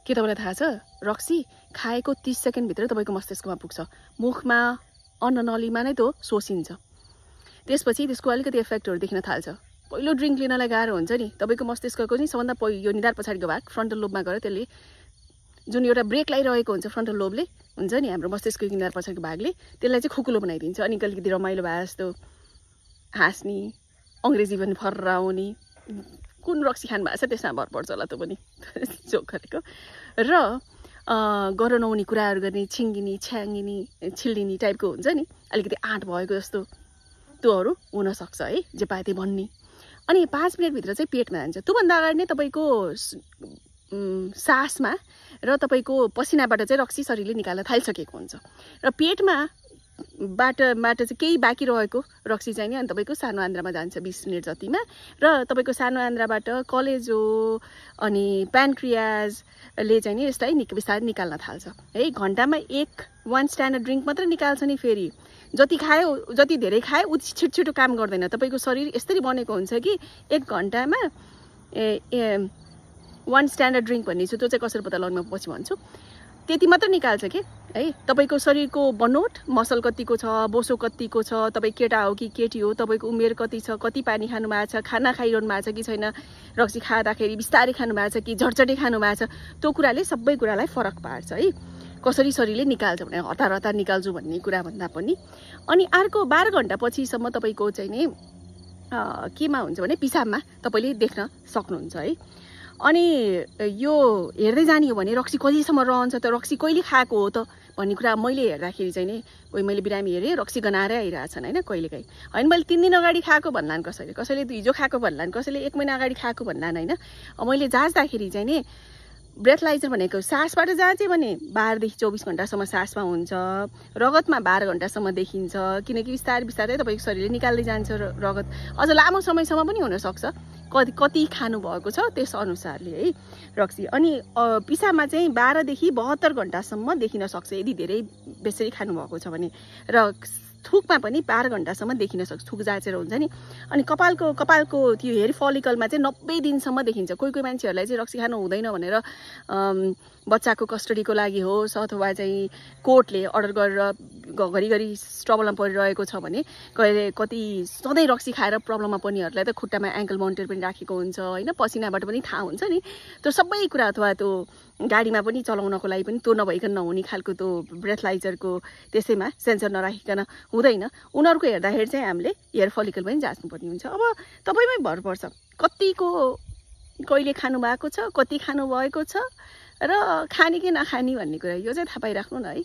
के तपाईलाई थाहा छ रक्सी खाएको 30 सेकेन्डभित्र तपाईको मस्तिष्कमा पुग्छ, मुखमा अन्ननलीमा नै त्यो शोषिन्छ। त्यसपछि त्यसको अलिकति इफेक्टहरु देखिन थाल्छ। पहिलो ड्रिंक लिनलाई गाह्रो हुन्छ नि, तपाईको मस्तिष्कको चाहिँ सबभन्दा यो निधार पछाडिको भाग फ्रन्टल लोबमा गएर त्यसले जुन एउटा ब्रेक लागिरहेको हुन्छ फ्रन्टल लोबले हुन्छ नि हाम्रो मस्तिष्कको निधार पछाडिको भागले त्यसलाई चाहिँ खुकुलो बनाइदिन्छ। अनि अलिकति रमाइलो भए जस्तो हाँस्ने, अंग्रेजी पनि फर्र आउने, कुन रक्सी खानु भएको छ त्यसमा भर पर्छ होला त्यो पनि जोक गरेको। र गर नहुने कुराहरू गर्ने, छिङ्गिनी छ्याङ्गिनी छिल्लिनी टाइपको हुन्छ नि, अलिकति आँट भएको जस्तो त्योहरू हुन सक्छ है, जे पाए त्यही भन्ने। अनि 5 मिनेटभित्र चाहिँ पेटमा जान्छ। त्योभन्दा अगाडि नै तपाईको सासमा र तपाईको पसिनाबाट चाहिँ रक्सी शरीरले निकाल्न थालिसकेको हुन्छ र पेटमा बाट चाहिँ केही बाँकी रहेको रक्सी चाहिँ नि अनि तपाईको सानो आन्द्रामा जान्छ 20 मिनेट जतिमा र तपाईको सानो आन्द्राबाट कलेजो अनि प्यानक्रियाजले चाहिँ नि यसलाई बिस्तारै निकाल्न थाल्छ है। घण्टामा 1 स्ट्यान्डर्ड ड्रिंक मात्र निकाल्छ नि। फेरि जति खायो जति धेरै खायो उति छिटो काम गर्दैन। तपाईको शरीर यसरी बनेको हुन्छ कि 1 घण्टामा 1 स्ट्यान्डर्ड ड्रिंक भन्ने छु, त्यो चाहिँ कसरी पत्ता लगाउनु म पछि भन्छु। त्यति मात्र निकाल्छ के है। तपाईको शरीरको बनोट मसल कतिको छ, बोसो कतिको छ, तपाई केटा हो कि केटी हो, तपाईको उमेर कति छ, कति पानी खानु भएको छ, खाना खाइरहनु भएको छ कि छैन, रक्सी खाँदाखेरि बिस्तारै खानु भएको छ कि झटझटै खानु भएको छ, त्यो कुराले सबै कुरालाई फरक पार्छ है। कसरी शरीरले निकाल्छ भने हतार हतार निकाल्छु भन्ने कुरा भन्दा पनि। अनि अर्को 12 घण्टा पछिसम्म तपाईको चाहिँ नि केमा हुन्छ भने पिसाबमा तपाईले देख्न सक्नुहुन्छ है। अनि यो हेर्दै जाने हो भने रक्सी कहिलेसम्म रहन्छ त, रक्सी कहिले खाएको हो त भन्ने कुरा मैले हेर्दाखेरि चाहिँ नि कोही मैले बिरामी हेरेँ रक्सी गनाएरै आइरहेछन् हैन, कहिलेकाहीँ हैन मैले 3 दिन अगाडि खाएको भन्लान्, कसैले हिजो खाएको भन्लान्, कसैले 1 महिना अगाडि खाएको भन्लान् हैन। मैले जाँच्दाखेरि चाहिँ नि ब्रेथलाइजर भनेको सासबाट जाँचे भने 12 देखि 24 घण्टासम्म सासमा हुन्छ, रगतमा 12 घण्टासम्म देखिन्छ, किनकि बिस्तारै बिस्तारै तपाईको शरीरले निकाल्दै जान्छ रगत। अझ लामो समयसम्म पनि हुन सक्छ, कति खानु भएको छ त्यस अनुसारले है रक्सी। अनि पिसाबमा चाहिँ 12 देखि 72 घण्टासम्म देखिन सक्छ यदि धेरै बेसरी खानु भएको छ भने। र थुकमा पनि 12 घण्टासम्म देखिन सक्छ, थुक जाँचेर हुन्छ नि। अनि कपालको त्यो हेयर फलिकलमा चाहिँ 90 दिनसम्म देखिन्छ। कोही मान्छेहरूलाई चाहिँ रक्सी खानु हुँदैन भनेर बच्चाको कस्टडीको लागि होस् अथवा चाहिँ कोर्टले अर्डर गरेर घरिघरि ट्रबलमा परिरहेको छ भने कति सधैँ रक्सी खाएर प्रब्लममा पर्नेहरूलाई त खुट्टामा एङ्कल माउन्टेड पनि राखेको हुन्छ हैन, पसिनाबाट पनि थाहा हुन्छ नि। त्यो सबै कुरा अथवा त्यो गाडीमा पनि चलाउनको लागि पनि त्यो नभइकन नहुने खालको त्यो ब्रेथलाइजरको त्यसैमा सेन्सर नराखिकन हुँदैन। उनीहरूको हेर्दाखेरि चाहिँ हामीले हेयर फलिकल पनि जाँच्नुपर्ने हुन्छ। अब तपाईमै भर पर्छ कतिको कहिले खानु भएको छ, कति खानु भएको छ र खाने कि नखाने भन्ने कुरा यो चाहिँ थाहा पाइराख्नु न है।